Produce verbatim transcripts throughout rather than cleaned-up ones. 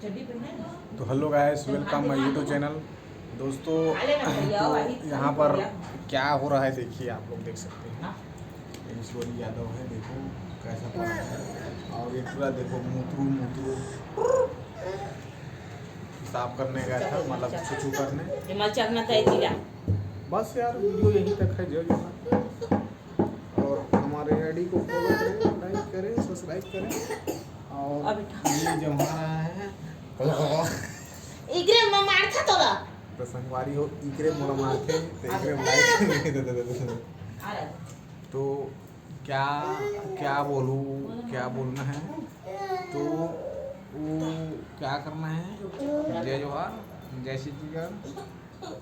तो hello guys, welcome my YouTube channel। दोस्तों, तो यहाँ पर क्या हो रहा है, देखिए, आप लोग देख सकते हैं। ईश्वरी यादव है, देखो कैसा पड़ा है। और ये पूरा देखो, मुतरू मुतरू पेशाब करने गया था, मतलब छुछू करने। बस यार, वीडियो यहीं तक है। जय जोहार। और हमारे आईडी को फॉलो करें, लाइक करें, सब्सक्राइब करें। और ये जो हमारा है, इकरे में मारथा तोला। तो संगवारी हो, इकरे मोला मारथे, तो इकरे में लाइक। तो क्या, क्या बोलूँ, क्या बोलना है? तो वो क्या करना है? जय जोहार, जय Chhattisgarh.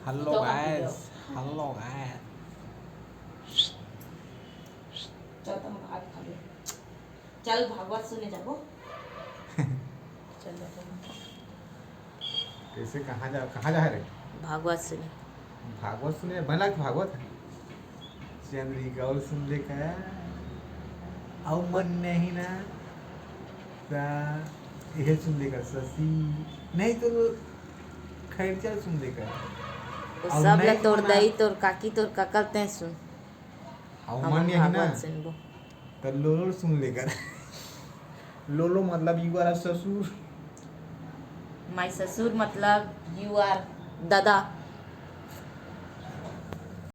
Hello guys, hello guys। चल, तुम भात खा लो। चल, भागवत सुने जाबो। चल, जाबो। कैसे, कहाँ जा, कहाँ जा रे? भागवत सुने। भागवत सुने, भला के भागवत है। चंद्रिका और सुन ले का, और मन नहीं ना, ता यह सुन ले का शशि, नहीं तो खैर चल सुन ले का। वो और सब ला नहीं तोर सुना। दई, तोर काकी, तोर ककल तैं सुन। और हम मन नहीं ना, भागवत सुनबो। तो लोलो सुन ले का। लोलो मतलब यू आर ससुर। माय ससुर मतलब यू आर दादा।